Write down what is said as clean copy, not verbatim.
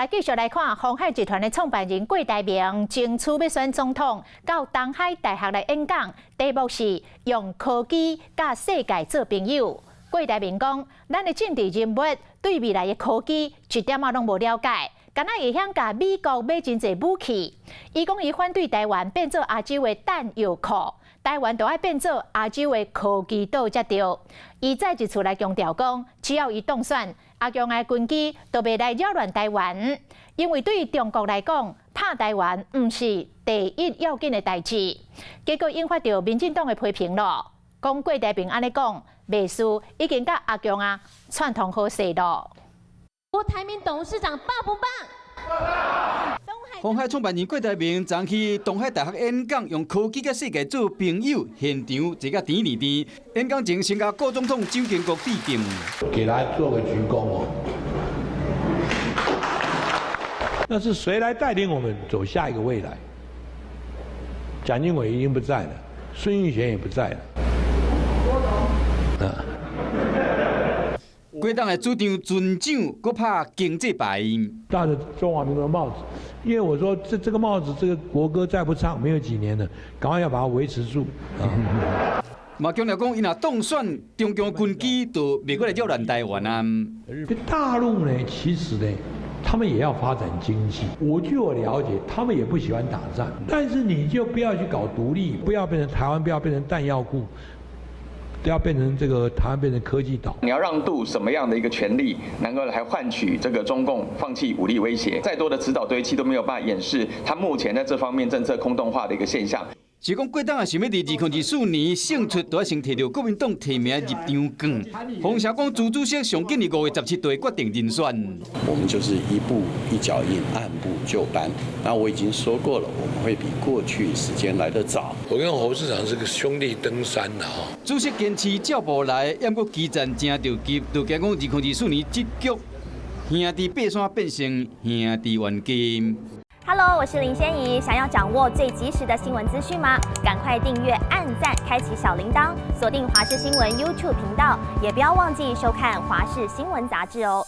來繼續來看鴻海集團的創辦人郭台銘爭取欲選總統，到東海大學來演講，題目是用科技佮世界做朋友。郭台銘講，咱的政治人物對未來的科技一點仔攏無了解，敢若會曉共美國買真濟武器。伊講伊反對台灣變做亞洲的彈藥庫，台灣就愛變做亞洲的科技島才對。伊再一次來強調講，只要伊當選，阿共的軍機都袂來擾亂台灣，因為對中國來講，拍台灣毋是第一要緊的代誌。結果引發著民進黨的批評咯，講郭台銘按呢講，袂輸已經佮阿共啊串通好勢咯。郭台銘董事長棒不棒？鴻海創辦人郭台銘昨去東海大學演講，用科技佮世界做朋友，現場坐甲甜膩甜。演講前先共故總統蔣經國致敬，給他做個鞠躬哦。那是誰來帶領我們走下一個未來？蔣經國已經不在了，孫運璿也不在了。啊。郭董的主張尊蔣，閣拍經濟牌，戴着中華民國的帽子，因為我說這個帽子，這個國歌再不唱，沒有幾年了，趕快要把它維持住。嘛強調講，伊若當選，中共軍機就袂閣來擾亂台灣啊。大陸呢，其實呢，他們也要發展經濟。我據我了解，他們也不喜歡打仗，但是你就不要去搞獨立，不要變成台灣，不要變成彈藥庫。不要變成這個台灣變成科技島。你要讓渡什麼樣的一個權利，能夠來換取這個中共放棄武力威脅？再多的辭藻堆砌都沒有辦法掩飾他目前在這方面政策空洞化的一個現象。是講郭董啊，想欲佇2024年勝出，都愛先提著國民黨提名入場券。風聲講，朱主席上緊佇5月17日決定人選。我們就是一步一腳印，按部就班。那我已經說過了，我們會比過去時間來得早。我跟侯市長是個兄弟登山的哈。主席堅持照步來，毋過基層誠著急，就驚講2024年這局兄弟爬山變成兄弟冤家。 Hello，我是林仙怡。想要掌握最及時的新聞資訊嗎？趕快訂閱、按讚、開啟小鈴鐺，鎖定華視新聞 YouTube 頻道，也不要忘記收看華視新聞雜誌哦。